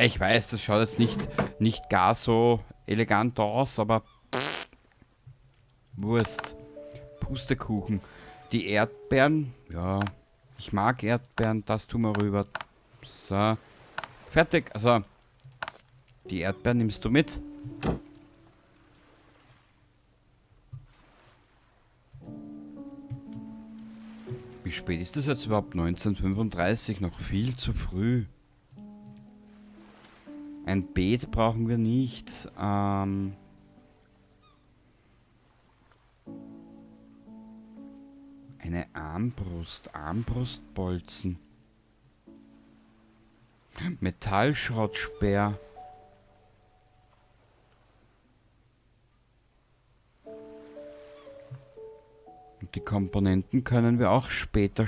Ich weiß, das schaut jetzt nicht gar so elegant aus, aber pff, Wurst. Pustekuchen. Die Erdbeeren, ja, ich mag Erdbeeren, das tun wir rüber. So, fertig. Also, die Erdbeeren nimmst du mit. Wie spät ist das jetzt überhaupt? 19:35, noch viel zu früh. Ein Beet brauchen wir nicht. Eine Armbrust, Armbrustbolzen. Metallschrottspeer. Und die Komponenten können wir auch später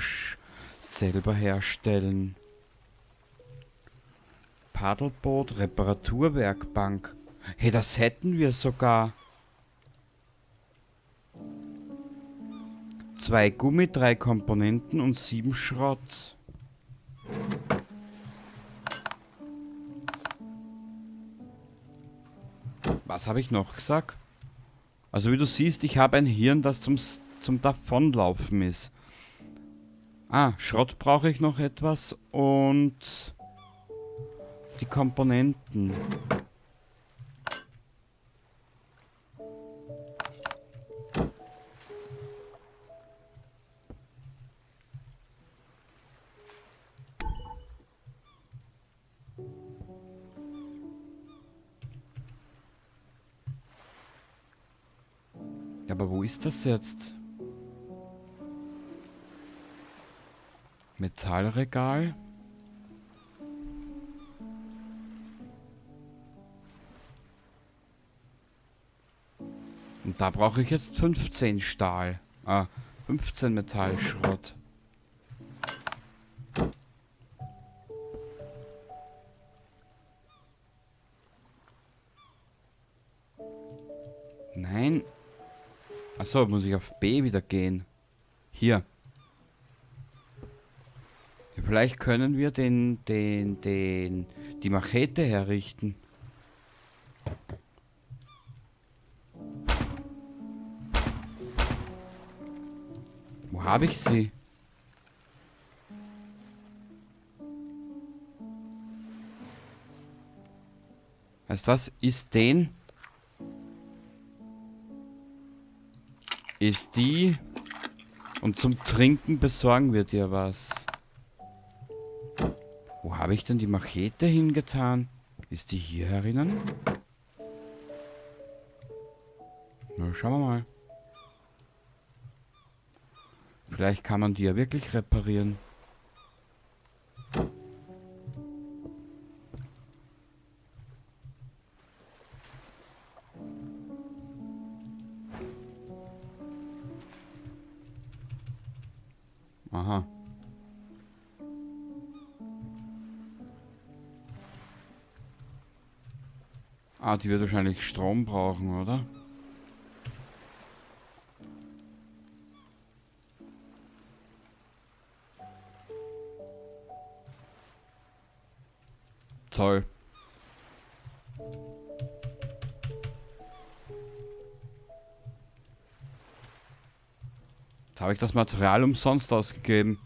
selber herstellen. Paddelboot, Reparaturwerkbank. Hey, das hätten wir sogar. 2 Gummi, 3 Komponenten und 7 Schrott. Was habe ich noch gesagt? Also wie du siehst, ich habe ein Hirn, das zum Davonlaufen ist. Ah, Schrott brauche ich noch etwas und die Komponenten. Aber wo ist das jetzt? Metallregal? Und da brauche ich jetzt 15 Stahl. Ah, 15 Metallschrott. Nein. Achso, muss ich auf B wieder gehen. Hier. Ja, vielleicht können wir die Machete herrichten. Wo habe ich sie? Weißt du was? Ist den... Ist die... Und zum Trinken besorgen wir dir was. Wo habe ich denn die Machete hingetan? Ist die hier herinnen? Na, schauen wir mal. Vielleicht kann man die ja wirklich reparieren. Aha. Ah, die wird wahrscheinlich Strom brauchen, oder? Toll. Jetzt habe ich das Material umsonst ausgegeben.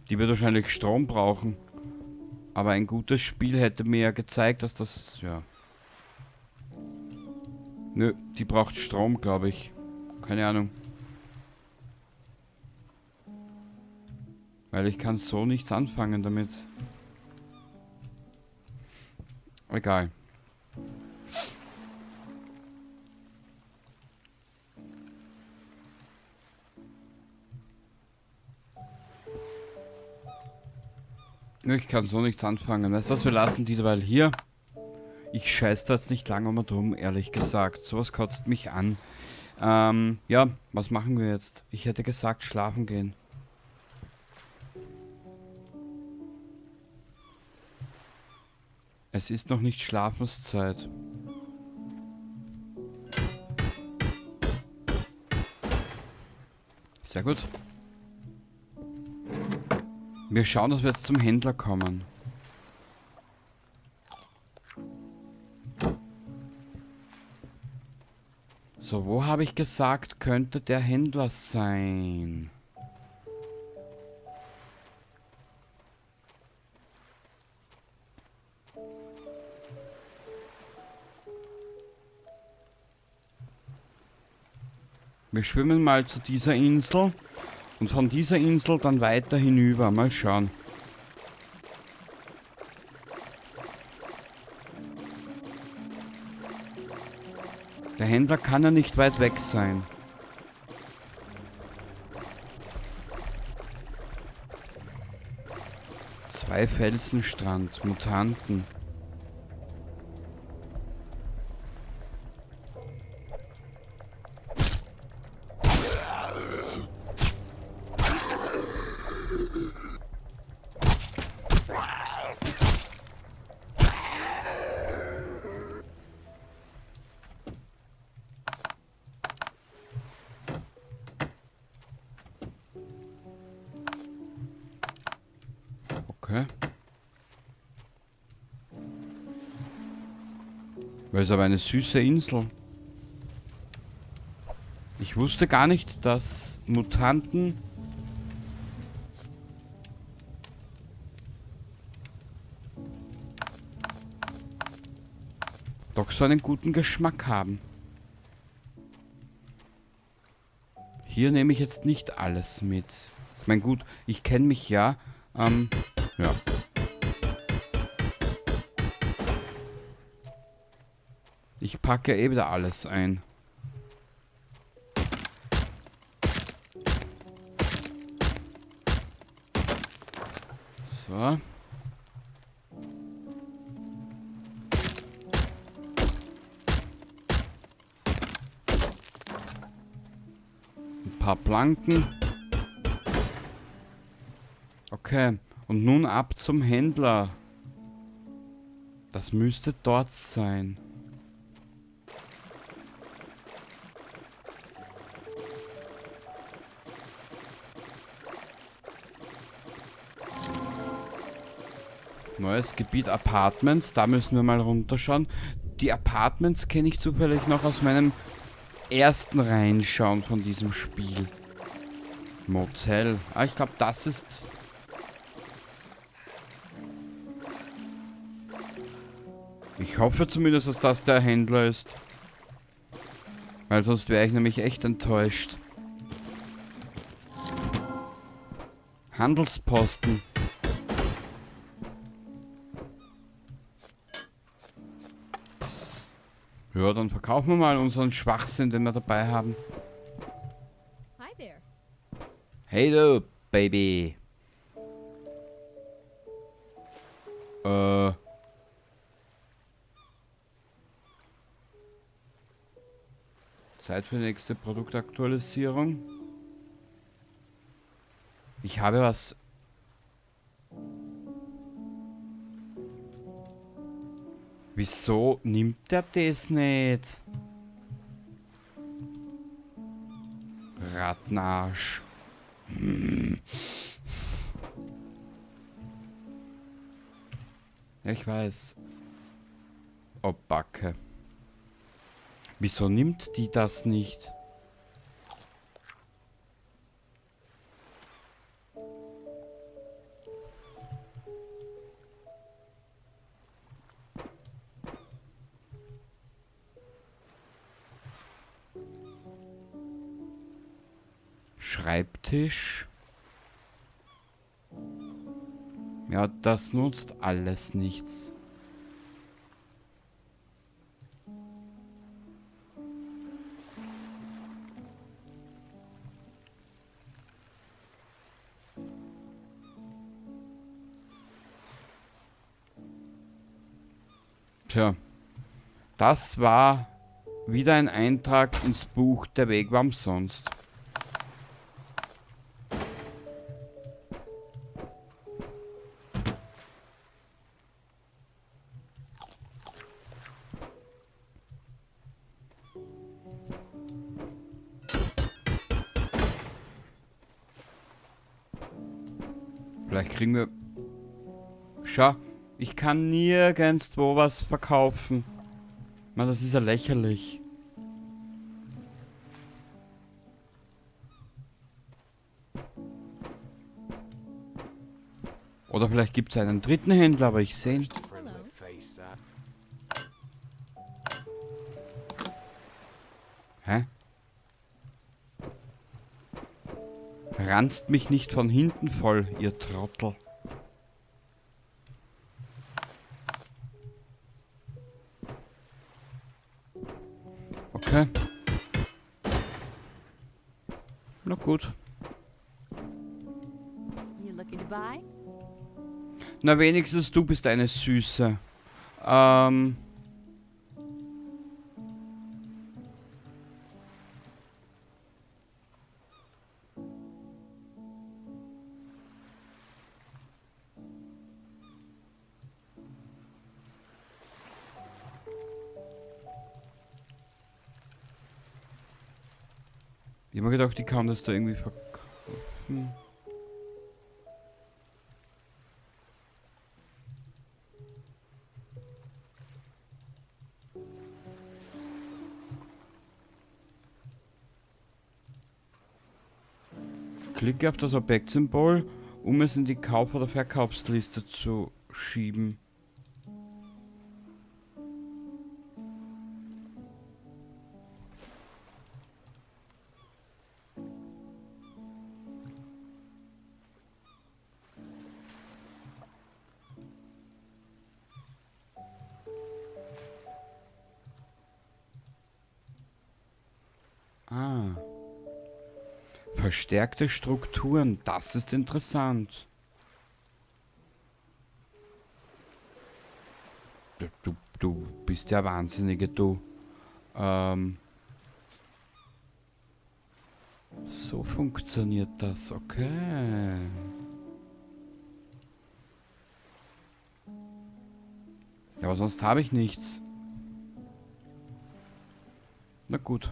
Die wird wahrscheinlich Strom brauchen. Aber ein gutes Spiel hätte mir ja gezeigt, dass das... Ja. Nö, die braucht Strom, glaub ich. Keine Ahnung. Weil ich kann so nichts anfangen damit. Egal. Ich kann so nichts anfangen. Weißt du was, wir lassen die derweil hier. Ich scheiß da jetzt nicht lange um und um, ehrlich gesagt. Sowas kotzt mich an. Ja, was machen wir jetzt? Ich hätte gesagt, schlafen gehen. Es ist noch nicht Schlafenszeit. Sehr gut. Wir schauen, dass wir jetzt zum Händler kommen. So, wo habe ich gesagt, könnte der Händler sein? Wir schwimmen mal zu dieser Insel und von dieser Insel dann weiter hinüber. Mal schauen. Der Händler kann ja nicht weit weg sein. Zwei Felsenstrand, Mutanten. Okay. Weil es aber eine süße Insel. Ich wusste gar nicht, dass Mutanten doch so einen guten Geschmack haben. Hier nehme ich jetzt nicht alles mit. Ich meine, gut, ich kenne mich ja. Ja. Ich packe eh wieder alles ein. So. Ein paar Planken. Okay. Und nun ab zum Händler. Das müsste dort sein. Neues Gebiet Apartments. Da müssen wir mal runterschauen. Die Apartments kenne ich zufällig noch aus meinem ersten Reinschauen von diesem Spiel. Motel. Ah, ich glaube, das ist... Ich hoffe zumindest, dass das der Händler ist. Weil sonst wäre ich nämlich echt enttäuscht. Handelsposten. Ja, dann verkaufen wir mal unseren Schwachsinn, den wir dabei haben. Hi there. Hey du, Baby. Zeit für die nächste Produktaktualisierung. Ich habe was. Wieso nimmt der das nicht? Rattenarsch. Ja, ich weiß. Oh, Backe. Wieso nimmt die das nicht? Schreibtisch. Ja, das nutzt alles nichts. Tja, das war wieder ein Eintrag ins Buch Der Weg war umsonst. Vielleicht kriegen wir... Schau, ich kann nirgendwo was verkaufen. Mann, das ist ja lächerlich. Oder vielleicht gibt es einen dritten Händler, aber ich sehe ihn. Hä? Ranzt mich nicht von hinten voll, ihr Trottel. Okay. Na gut. Na wenigstens du bist eine Süße. Ich hab mir gedacht, die kann das da irgendwie verkaufen. Klicke auf das Objektsymbol, um es in die Kauf- oder Verkaufsliste zu schieben. Ah. Verstärkte Strukturen, das ist interessant. Du bist ja Wahnsinnige, du. So funktioniert das, okay. Ja, aber sonst habe ich nichts. Na gut.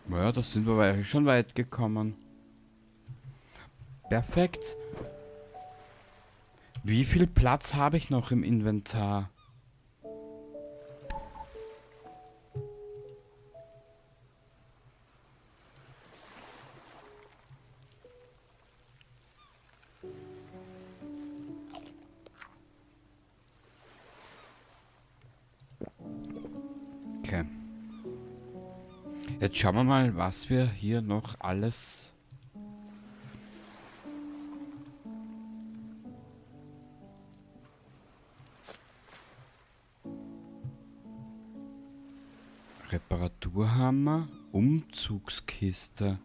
Naja, das sind wir eigentlich schon weit gekommen. Perfekt. Wie viel Platz habe ich noch im Inventar? Okay. Jetzt schauen wir mal, was wir hier noch alles... Reparaturhammer, Umzugskiste.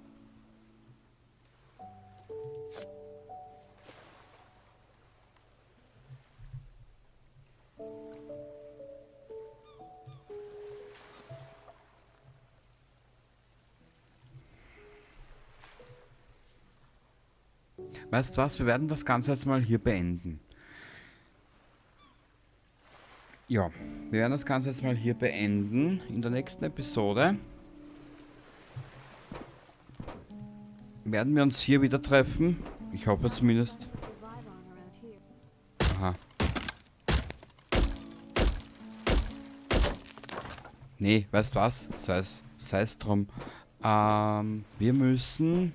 Weißt du was, wir werden das Ganze jetzt mal hier beenden. Ja, wir werden das Ganze jetzt mal hier beenden. In der nächsten Episode werden wir uns hier wieder treffen. Ich hoffe zumindest. Aha. Nee, weißt du was? Sei's drum. Wir müssen,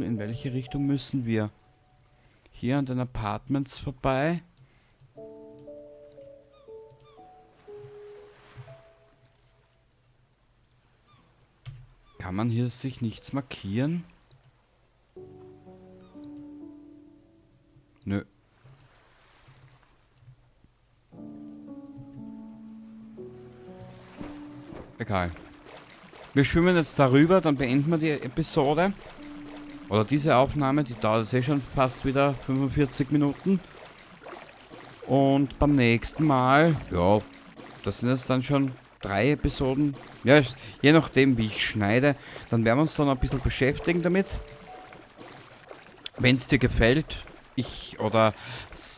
in welche Richtung müssen wir? Hier an den Apartments vorbei. Kann man hier sich nichts markieren? Nö. Egal. Wir schwimmen jetzt darüber, dann beenden wir die Episode. Oder diese Aufnahme, die dauert jetzt eh schon fast wieder 45 Minuten. Und beim nächsten Mal, ja, das sind jetzt dann schon 3 Episoden. Ja, je nachdem, wie ich schneide, dann werden wir uns dann ein bisschen beschäftigen damit. Wenn's dir gefällt, oder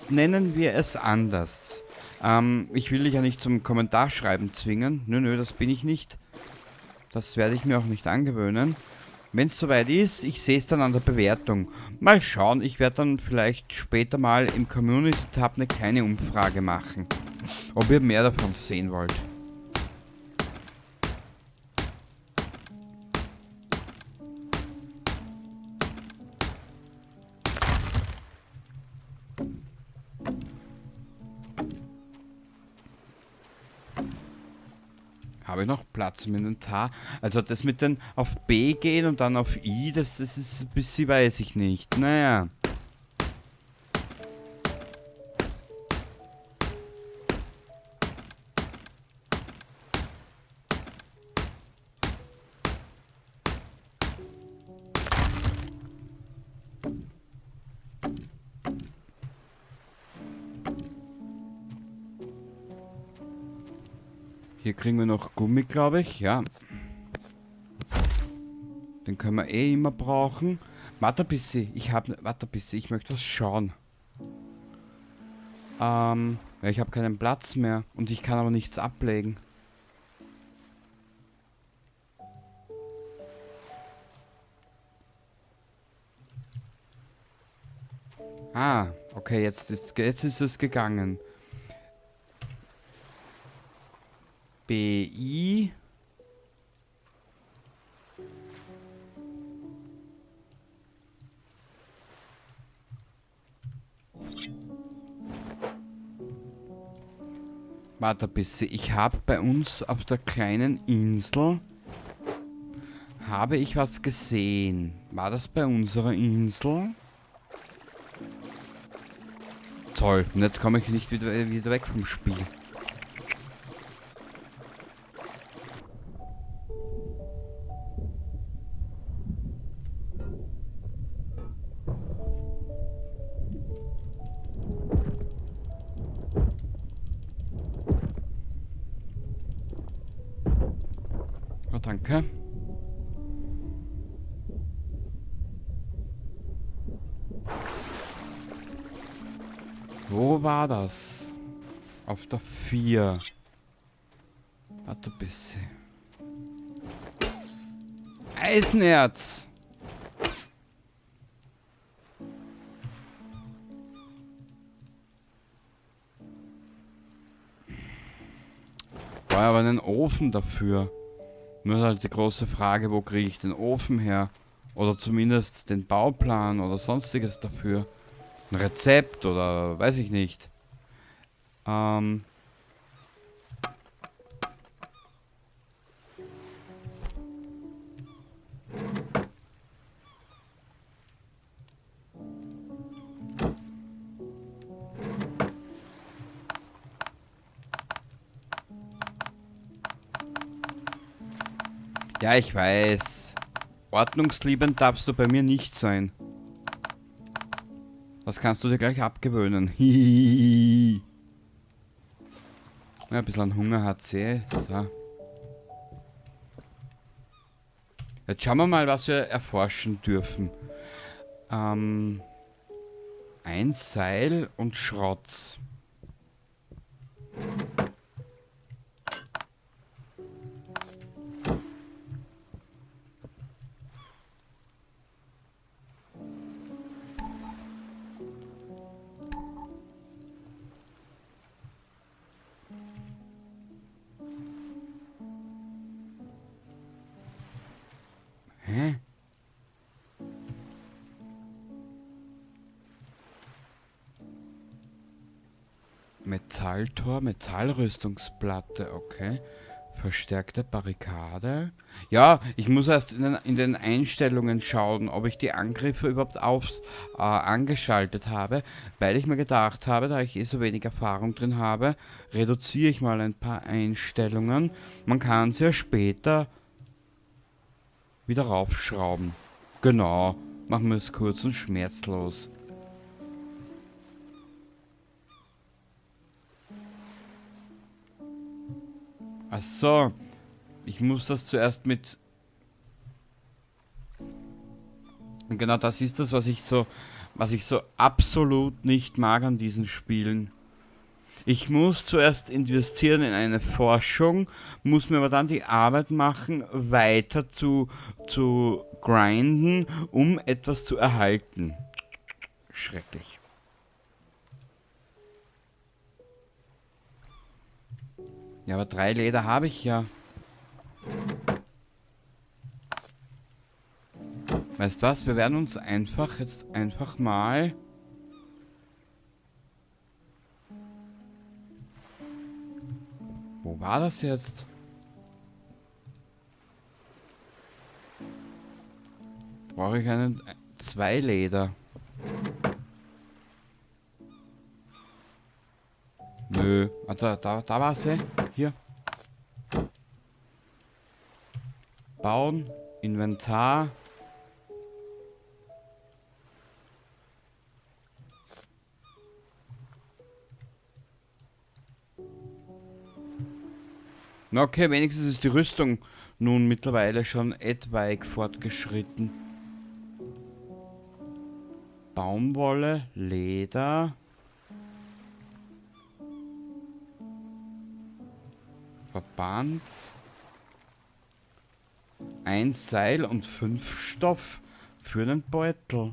nennen wir es anders. Ich will dich ja nicht zum Kommentarschreiben zwingen. Nö, nö, das bin ich nicht. Das werde ich mir auch nicht angewöhnen. Wenn's soweit ist, ich sehe es dann an der Bewertung. Mal schauen, ich werde dann vielleicht später mal im Community-Tab eine kleine Umfrage machen. Ob ihr mehr davon sehen wollt. Habe ich noch Platz im Inventar? Also das mit den auf B gehen und dann auf I, das ist ein bisschen, weiß ich nicht. Naja. Hier kriegen wir noch Gummi, glaube ich. Ja. Den können wir eh immer brauchen. Warte ein bisschen. Warte ein bisschen. Ich möchte was schauen. Ja, ich habe keinen Platz mehr. Und ich kann aber nichts ablegen. Ah, okay, jetzt ist es gegangen. BI. Warte ein bisschen. Ich habe bei uns auf der kleinen Insel habe ich was gesehen. War das bei unserer Insel? Toll. Und jetzt komme ich nicht wieder weg vom Spiel. Oh, danke. Wo war das? Auf der 4. Warte ein bisschen. Eisenerz! Brauche aber einen Ofen dafür. Nur halt die große Frage, wo kriege ich den Ofen her? Oder zumindest den Bauplan oder sonstiges dafür. Ein Rezept oder weiß ich nicht. Ja, ich weiß. Ordnungsliebend darfst du bei mir nicht sein. Das kannst du dir gleich abgewöhnen. Hihihihi. Ja, ein bisschen Hunger hat sie. So. Jetzt schauen wir mal, was wir erforschen dürfen. Ein Seil und Schrott. Hä? Metalltor, Metallrüstungsplatte, okay. Verstärkte Barrikade. Ja, ich muss erst in den Einstellungen schauen, ob ich die Angriffe überhaupt angeschaltet habe, weil ich mir gedacht habe, da ich eh so wenig Erfahrung drin habe, reduziere ich mal ein paar Einstellungen. Man kann sie ja später wieder raufschrauben. Genau, machen wir es kurz und schmerzlos. Ach so, ich muss das zuerst mit... Und genau das ist das, was ich so absolut nicht mag an diesen Spielen. Ich muss zuerst investieren in eine Forschung, muss mir aber dann die Arbeit machen, weiter zu grinden, um etwas zu erhalten. Schrecklich. Ja, aber 3 Leder habe ich ja. Weißt du was? Wir werden uns einfach jetzt einfach mal... Wo war das jetzt? Brauche ich einen 2 Leder. Nö. Ah, da war sie. Hier. Bauen. Inventar. Na okay, wenigstens ist die Rüstung nun mittlerweile schon etwaig fortgeschritten. Baumwolle, Leder. Verband. 1 Seil und 5 Stoff für den Beutel.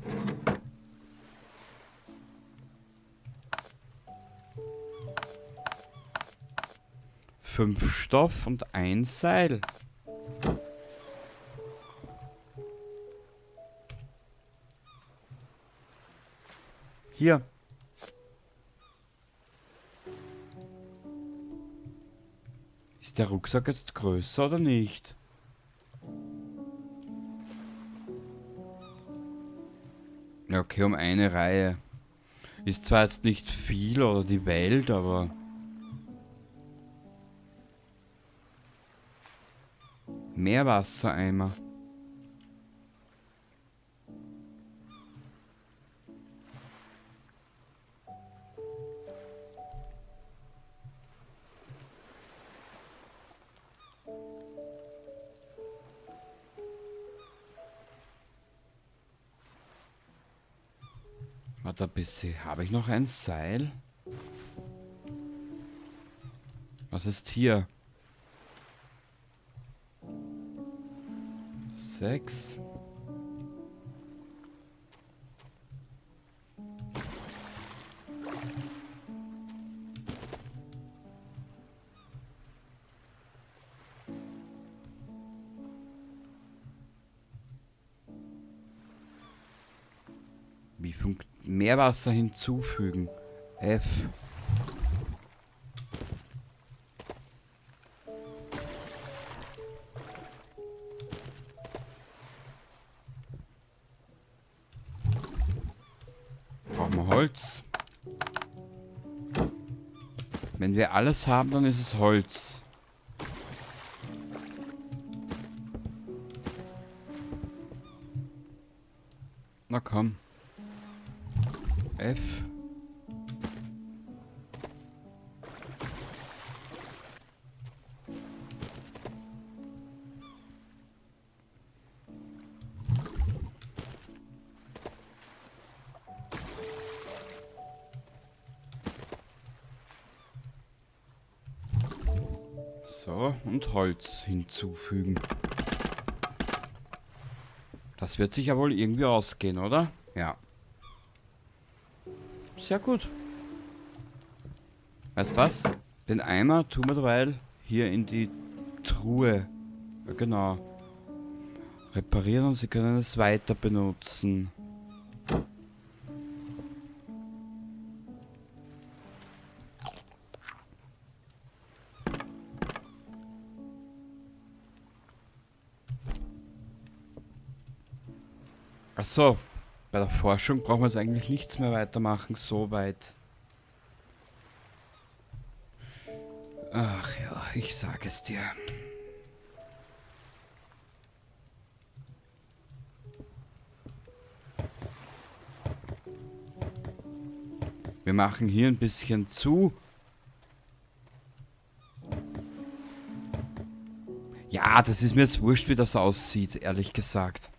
5 Stoff und 1 Seil. Hier. Ist der Rucksack jetzt größer oder nicht? Ja, okay, um eine Reihe. Ist zwar jetzt nicht viel oder die Welt, aber... Meerwassereimer. Warte ein bisschen. Habe ich noch ein Seil? Was ist hier? 6. Wie funkt Meerwasser hinzufügen? F. Brauchen wir Holz. Wenn wir alles haben, dann ist es Holz. Na komm. F. So, und Holz hinzufügen. Das wird sich ja wohl irgendwie ausgehen, oder? Ja. Sehr gut. Weißt du was? Den Eimer tun wir derweil hier in die Truhe. Ja, genau. Reparieren und Sie können es weiter benutzen. Ach so, bei der Forschung brauchen wir jetzt eigentlich nichts mehr weitermachen, so weit. Ach ja, ich sag es dir. Wir machen hier ein bisschen zu. Ja, das ist mir jetzt wurscht, wie das aussieht, ehrlich gesagt.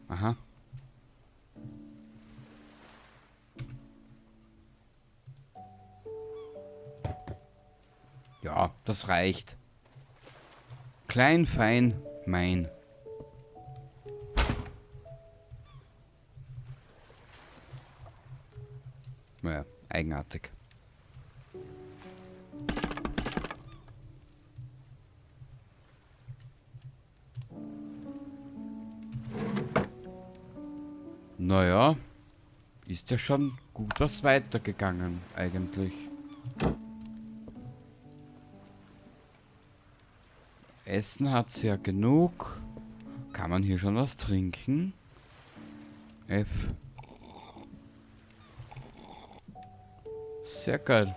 Aha. Ja, das reicht. Klein, fein, mein. Naja, eigenartig. Naja, Ist ja schon gut was weitergegangen, eigentlich. Essen hat sie ja genug. Kann man hier schon was trinken? F. Sehr geil.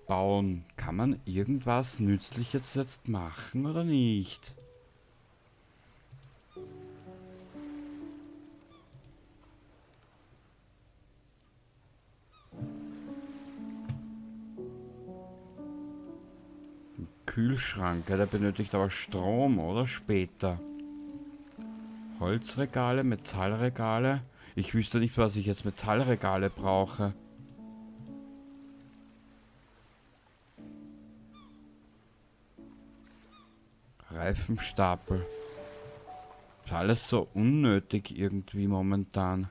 Bauen. Kann man irgendwas Nützliches jetzt machen oder nicht? Ein Kühlschrank, ja, der benötigt aber Strom, oder? Später. Holzregale, Metallregale. Ich wüsste nicht, was ich jetzt Metallregale brauche. Reifenstapel. Ist alles so unnötig irgendwie momentan.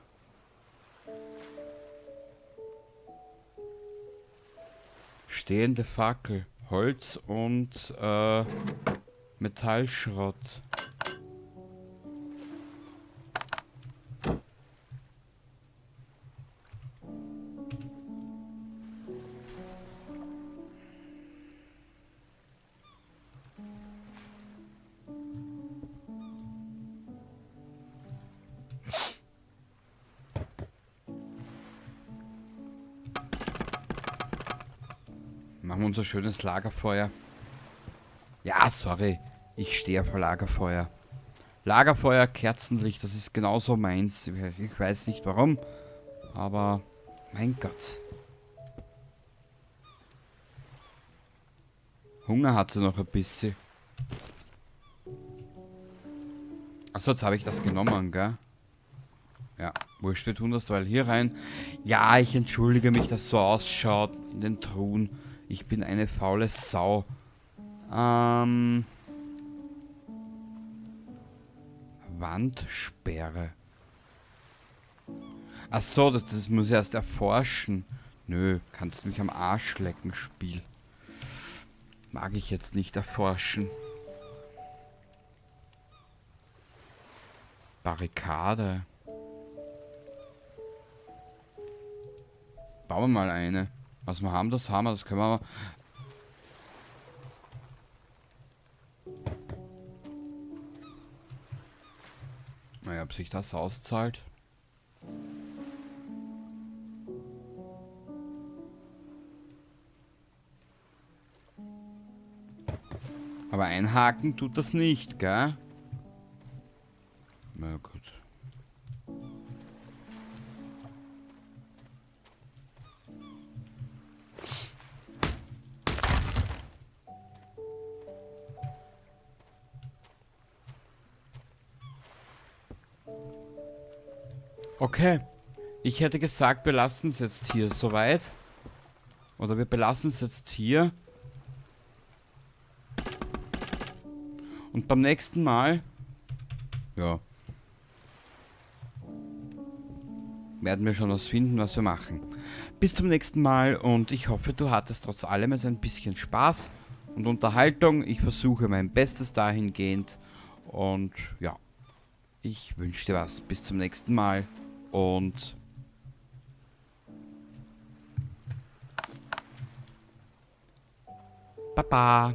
Stehende Fackel. Holz und Metallschrott. Machen wir unser schönes Lagerfeuer. Ja, sorry. Ich stehe auf Lagerfeuer. Lagerfeuer, Kerzenlicht, das ist genauso meins. Ich weiß nicht warum, aber mein Gott. Hunger hat sie noch ein bisschen. Achso, jetzt habe ich das genommen, gell? Ja, wurscht, wir tun das weil hier rein. Ja, ich entschuldige mich, dass es so ausschaut in den Truhen. Ich bin eine faule Sau. Wandsperre. Ach so, das muss ich erst erforschen. Nö, kannst du mich am Arsch lecken, Spiel. Mag ich jetzt nicht erforschen. Barrikade. Bauen wir mal eine. Was wir haben, das haben wir, das können wir aber... Naja, ob sich das auszahlt. Aber einhaken tut das nicht, gell? Na gut. Okay, ich hätte gesagt, wir lassen es jetzt hier soweit. Oder wir belassen es jetzt hier. Und beim nächsten Mal, ja, werden wir schon was finden, was wir machen. Bis zum nächsten Mal und ich hoffe, du hattest trotz allem jetzt ein bisschen Spaß und Unterhaltung. Ich versuche mein Bestes dahingehend und ja, ich wünsche dir was. Bis zum nächsten Mal und Baba.